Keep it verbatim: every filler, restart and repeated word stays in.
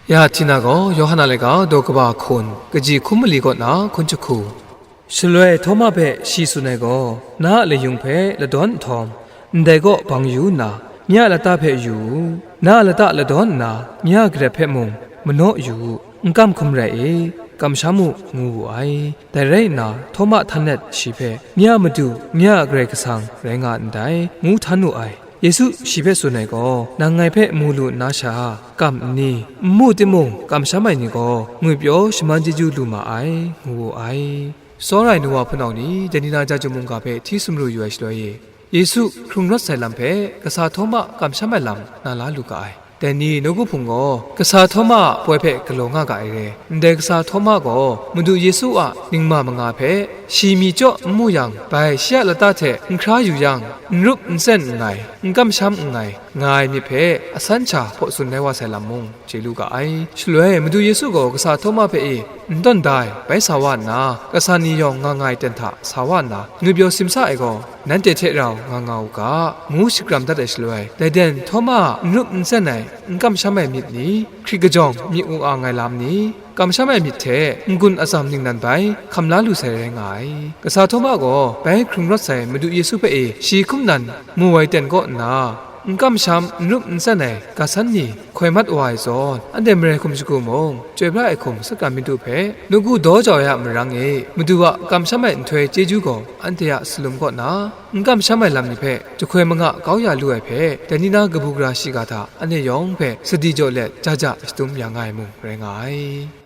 Ya Htina gaw Yawhan a laika daw kaba hkun, kaji hkum mali kaw na hkun jahku. Shaloi Htawma hpe shi tsun ai gaw, "Na a layung hpe ladawn nhtawm, ndai kaw bang yu nna, nye a lata hpe yu u. Na a lata ladawn nna, nye a garep hpe mung manaw yu u. N kam hkum rai e, kamsham u," ngu wu ai. Dai rai nna, Htawma htan let shi hpe, "Nye a Madu, nye a Karai Kasang rai nga ndai," ngu htan wu ai. Yesu shi hpe tsun ai gaw, "Nang ngai hpe mu lu nna sha, kam nni? N mu timung, kamsham ai ni gaw ngwipyaw shaman chyeju lu ma ai," ngu wu ai. Tsawra ai nu wa hpunau ni, dai ni na ja chyum mungga hpe hti sumru yu ai shaloi e, Yesu hkrung rawt sai lam hpe kasa Htawma kamsham ai lam na la lu ga ai. Dai ni nawku hpung gaw kasa Htawma a poi hpe galaw nga ga ai re. Ndai kasa Htawma gaw Madu Yesu a ningma manga hpe shi myi chyaw n mu yang, bai shi a lata hte n hkra yu yang, n rup n tsen nngai, n kamsham nngai, nga ai myit hpe asan sha hpaw tsun ai wa sai lam mung chye lu ga ai. Shaloi Madu Yesu gaw kasa Htawma hpe e n tawn da ai bai sa wa nna, kasa ni yawng nga nga ai ten hta sa wa nna, ngwipyaw simsa ai gaw, "Nanhte hte rau nga nga u ga," ngu shakram dat ai shaloi, dai den Htawma a n rup n tsen ai, n kamsham ai myit ni, hkrit kajawng myi ung ang ai lam ni, kamsham ai myit hte n-gun atsam ningnan bai hkam la lu sai rai nga ai. Kasa Htawma gaw bai hkrung rawt sai Madu Yesu hpe e shi hkum nan mu ai ten kaw nna, n kamsham, n rup n tsen ai ga san ni hkoi mat wa ai zawn, anhte marai hkum shagu mung, chyoi pra ai hkum sat kam myit u hpe, nawku daw jau ai a marang e, Madu a kamsham ai nhtoi chyeju gaw anhte a salum kaw na, n kamsham ai lam ni hpe jahkoi manga kau ya lu ai hpe, dai ni na kabu gara shiga hta anhte yawng hpe sadi jaw let ja ja shadum ya nga ai mung rai nga ai.